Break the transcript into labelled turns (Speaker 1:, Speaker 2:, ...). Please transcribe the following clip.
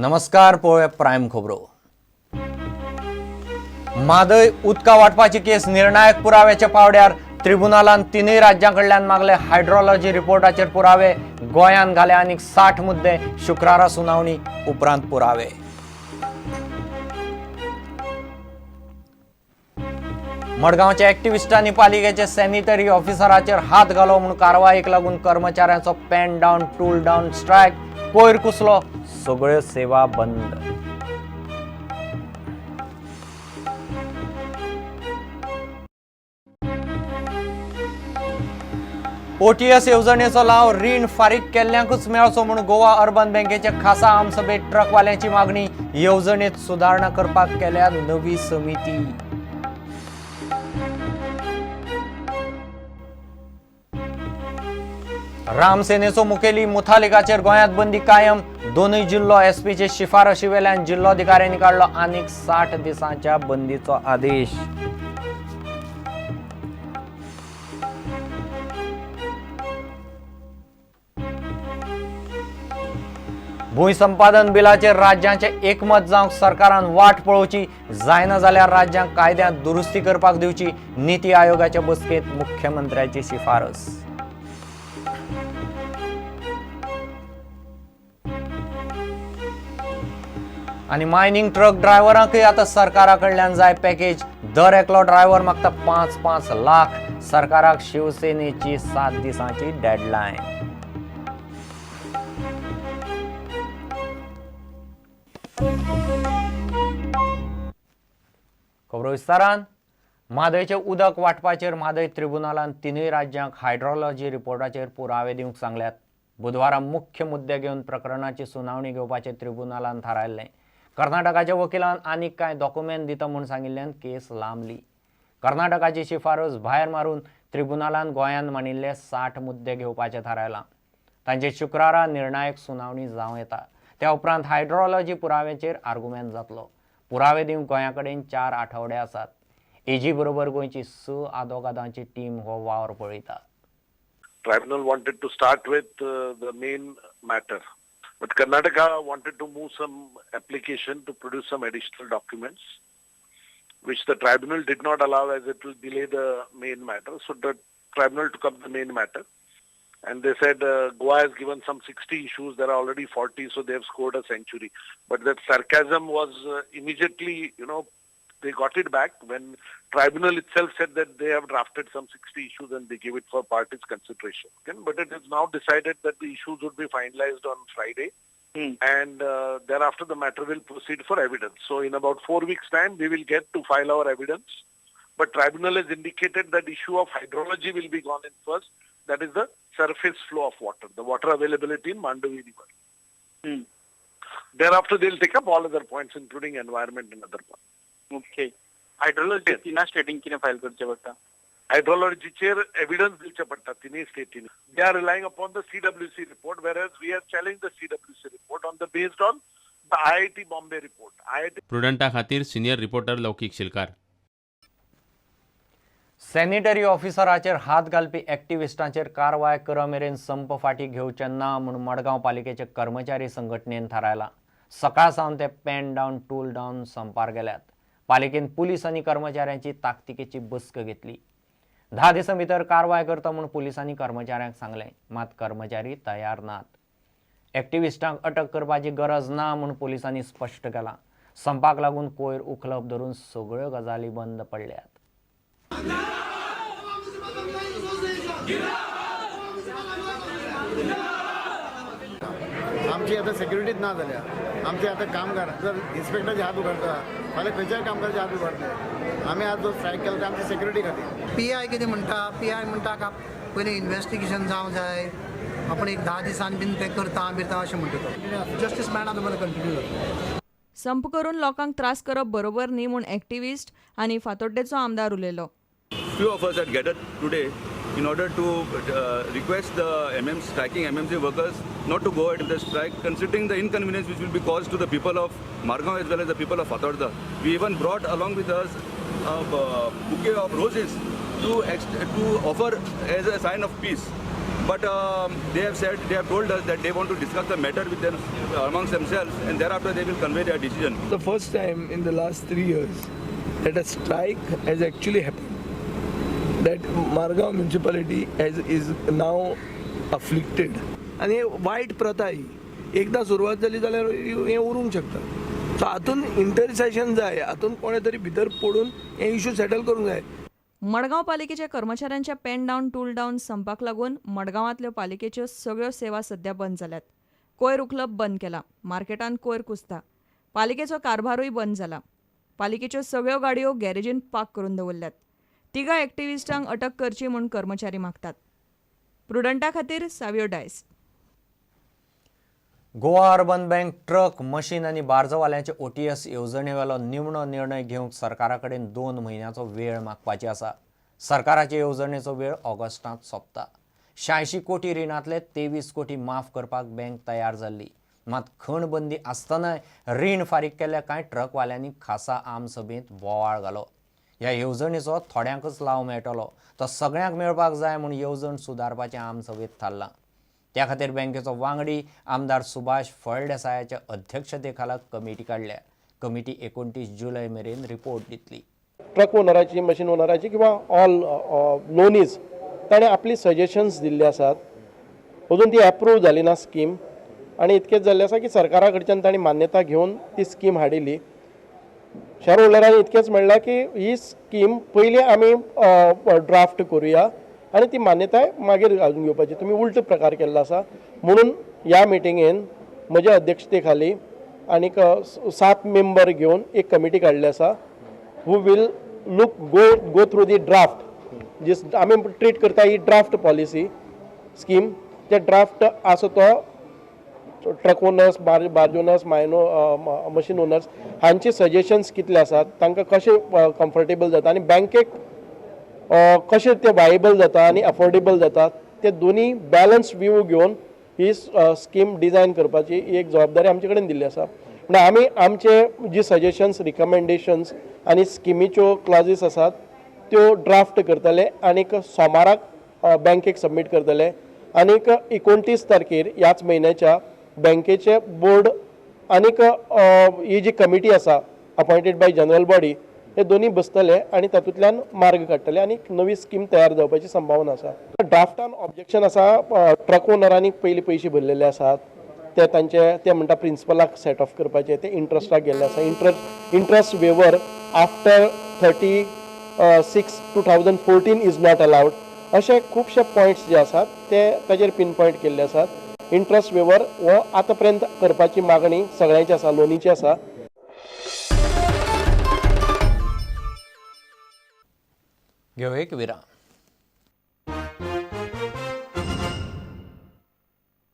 Speaker 1: नमस्कार, पळोवया प्रायम खबरो. म्हादय उदका वाटपाची केस निर्णायक पुराव्याच्या पावड्यार. त्रिबुनालान तिनूय राज्यां कडल्यान मागले हायड्रोलॉजी रिपोर्टाचेर पुरावे. गोंयान घाले आनीक 60 मुद्दे. शुक्रारा सुनावणी उपरांत पुरावे. मडगांवच्या एक्टिविस्टांनी पालिकेचे सॅनिटरी ऑफिसराचेर हात घालो म्हूण कारवायेक लागून कर्मचाऱ्यांचो pen down tool down strike. कोयर कुसलो, सगळ्यो सेवा बंद. ओटीएस येवजणेचो लाव रीण फारीक केल्ल्यांकूच मेळचो म्हूण गोवा अर्बन बँकेचे खासा आमसभेत ट्रकवाल्यांची मागणी. येवजणेत सुदारणा करपाक केल्या नवी समिती. रामसेनेचो मुखेली मुथालिकाचेर गोंयांत बंदी कायम. दोनूय जिल्लो एसपीचे शिफारशी वेल्यान जिल्लोधिकाऱ्यांनी काडलो आनीक 60 दिसांच्या बंदीचो आदेश. भूंय संपादन बिलाचेर राज्यांचे एकमत जावंक सरकारान वाट पळोवची, जायना जाल्यार राज्यांक कायद्यांत दुरुस्ती करपाक दिवची. नीती आयोगाच्या बसकेंत मुख्यमंत्र्याची शिफारस. आनी मायनिंग ट्रक ड्रायव्हरांकय आतां सरकारा कडल्यान जाय पॅकेज. दर एकलो ड्रायव्हर मागता 5-5 लाख. सरकाराक शिवसेनेची 7 दिसांची डेडलायन. खबरो विस्तारान. म्हादयचें उदक वांटपाचेर म्हादय त्रिबुनालान तिनूय राज्यांक हायड्रोलॉजी रिपोर्टाचेर पुरावे दिवंक सांगल्यात. बुधवारा मुख्य मुद्दे घेवन प्रकरणाची सुनावणी घेवपाचें त्रिबुनालान थारायल्लें. कर्नाटकाच्या वकिलान आनीक कांय डॉक्युमेंट दिता म्हूण सांगिल्ल्यान केस लांबली. कर्नाटकाची शिफारस भायर मारून त्रिबुनालान गोंयान मांडिल्ले 60 मुद्दे घेवपाचें थारायलां. तांचे शुक्रारा निर्णायक सुनावणी जावं येता. त्या उपरांत हायड्रोलॉजी पुराव्याचेर आर्गुमेंट जातलो. पुरावे दिवंक गोंया कडेन 4 आठवडे आसात. एजी बरोबर गोंयची 6 आदोगादांची टीम हो वावर पळयता.
Speaker 2: Tribunal wanted to start with the main matter, but Karnataka wanted to move some application to produce some additional documents, which the tribunal did not allow as it will delay the main matter. So the tribunal took up the main matter and they said Goa has given some 60 issues, there are already 40, so they have scored a century. But that sarcasm was immediately, they got it back when tribunal itself said that they have drafted some 60 issues and they gave it for parties consideration. Okay? But it is now decided that the issues would be finalized on Friday. And thereafter the matter will proceed for evidence. So in about 4 weeks time, we will get to file our evidence. But tribunal has indicated that issue of hydrology will be gone in first. That is the surface flow of water, the water availability in Mandovi River. Thereafter, they will take up all other points, including environment and other points.
Speaker 3: Okay. Hydrology तिना स्टेटीन कितें file करचें पडटा?
Speaker 2: हायड्रोलॉजीचेर evidence दिवचे पडटा तिनूय स्टेटीन. They are relying upon the CWC report, whereas we have challenged the CWC report on the based on the IIT Bombay report. IIT
Speaker 4: प्रुडंटा खातीर senior reporter Laukik Shilkar.
Speaker 1: Sanitary ऑफिसराचेर हात घालपी एक्टिविस्टांचेर कारवाय कर मेरेन संप फाटीं घेवचे ना म्हूण मडगांव पालिकेचे कर्मचारी संघटनेन थारायलां. सकाळ सावन ते पेन डावन टूल डावन संपार गेल्यात. पालिकेन पुलीस आनी कर्मचाऱ्यांची ताकतिकेची बसका घेतली. 10 दिसां भितर कारवाय करता म्हूण पुलिसांनी कर्मचाऱ्यांक सांगलें, मात कर्मचारी तयार नात. एक्टिविस्टांक अटक करपाची गरज ना म्हूण पुलिसांनी स्पश्ट केलां. संपाक लागून कोयर उखलप धरून सगळ्यो गजाली बंद पडल्यात.
Speaker 5: आमची आतां सेक्युरिटीच ना जाल्या. आमचे आतां कामगार जर इन्स्पेक्टराचे हात उगारता फाल्यां खंयच्याय कामगाराचे हात उगारतले. आमी आज जो स्ट्रायक केला ते आमची सेक्युरिटी खातीर.
Speaker 6: पी I कितें म्हणटा, पी I म्हणटा का पयलीं इन्वेस्टिगेशन जावंक जाय, आपण एक 10 दिसान बीन तें करता बिरता अशें म्हणटा. तो जस्टीस मेळना तो कंटिन्यू जाता.
Speaker 7: संप करून लोकांक त्रास करप बरोबर न्ही म्हूण एक्टिविस्ट आनी फातोड्डेचो आमदार उलयलो.
Speaker 8: Few of us had gathered today in order to request the striking MMC workers not to go ahead with the strike, considering the inconvenience which will be caused to the people of Margao as well as the people of Fatorda. We even brought along with us a bouquet of roses to offer as a sign of peace. But they have said, they have told us that they want to discuss the matter with them amongst themselves, and thereafter they will convey their decision.
Speaker 9: The first time in the last 3 years that a strike has actually happened, that Margao municipality is now afflicted. आनी हे वायट प्रथा ही एकदां सुरवात जाली जाल्यार हें उरूंक शकता. सो हातून इंटरसेशन जाय, हातून कोणें तरी भितर पडून हे इशू सेटल करूंक जाय.
Speaker 7: मडगांव पालिकेच्या कर्मचाऱ्यांच्या पेन डावन टूल डावन संपाक लागून मडगांवांतल्यो पालिकेच्यो सगळ्यो सेवा सध्या बंद जाल्यात. कोयर उखलप बंद केला, मार्केटांत कोयर कुसता, पालिकेचो कारभारूय बंद जाला. पालिकेच्यो सगळ्यो गाडयो गॅरेजीन पार्क करून दवरल्यात. तिगा एक्टिविस्टांक अटक करची म्हूण कर्मचारी मागतात. प्रुडंटा खातीर Savio Dias.
Speaker 1: Goa urban bank truck machine आनी बार्जवाल्यांचे OTS येवजणेवेलो निमणो निर्णय घेवंक सरकारा कडेन 2 म्हयन्याचो वेळ मागपाची आसा. सरकाराचे येवजणेचो वेळ ऑगस्टांत सोंपता. 86 कोटी रिणांतले 23 कोटी माफ करपाक बँक तयार जाल्ली. मात खण बंदी आसतनाय रीण फारीक केल्ल्या कांय ट्रकवाल्यांनी खासा आमसभेंत बोवाळ घालो. ह्या येवजणेचो थोड्यांकच लाव मेळटलो, तो सगळ्यांक मेळपाक जाय म्हूण येवजण सुदारपाचें आमसभेंत थारलां. त्या खातीर बँकेचो वांगडी आमदार सुभाष फळदेसायाच्या अध्यक्षतेखाला कमिटी काडल्या. कमिटी 29 जुलय मेरेन रिपोर्ट दितली.
Speaker 10: ट्रक ओनराची, मशीन ओनराची किंवा ऑल लोनीज ताणें आपली सजेशन्स दिल्ली आसात. अजून ती एप्रूव जाली ना स्कीम, आनी इतकेंच जाल्लें आसा की सरकारा कडच्यान तांणी मान्यता घेवन ती स्कीम हाडिल्ली. शेअर होल्डरांनी इतकेंच म्हणलां की ही स्कीम पयलीं आमी ड्राफ्ट करुया आनी ती मान्यताय मागीर घालून घेवपाची. तुमी उल्ट प्रकार केल्लो आसा म्हणून ह्या मिटिंगेन म्हज्या अध्यक्षते खाली आनीक 7 मेंबर घेवन एक कमिटी काडली आसा, who will look go through the draft. जी आमी ट्रीट करता ही ड्राफ्ट पॉलिसी स्कीम, ते ड्राफ्ट आसा तो truck owners, barge owners, मायनो मशीन ओनर्स हांचे सजेशन्स कितले आसात, तांकां कशें कम्फर्टेबल जाता आनी बँकेक कशें ते वायबल जाता आनी अफोर्डेबल जाता, ते दोनी बॅलन्स व्यू घेवन ही स्कीम डिजायन करपाची ही एक जबाबदारी आमचे कडेन दिल्ली आसा. पूण आमी आमचे जी सजेशन्स, रिकमेंडेशन्स आनी स्किमीच्यो क्लॉजीस आसात त्यो ड्राफ्ट करतले आनीक सोमाराक बँकेक सबमीट करतले. आनीक 29 तारखेर ह्याच म्हयन्याच्या बँकेचे बोर्ड आनीक ही जी कमिटी आसा अपॉयंटेड बाय जनरल बॉडी, हे दोनी बसतले आनी तातूंतल्यान मार्ग काडटले आनी एक नवी स्कीम तयार जावपाची संभावना आसा. ड्राफ्टान ऑब्जेक्शन आसा, ट्रक ओनरांनी पयलीं पयशे भरलेले आसात, ते तांचे ते म्हणटा प्रिंसिपलाक सेट ऑफ करपाचे, ते इंट्रस्टाक गेल्ले आसा. Interest waiver after 30/6/2014 is not allowed, अशे खुबशे पॉयंट्स जे आसात ते ताजेर पिनपॉयंट केल्ले आसात. इंट्रस्ट वेवर हो आतां पर्यंत करपाची मागणी सगळ्यांची आसा, लोनीची आसा.
Speaker 1: घेवं एक विराम.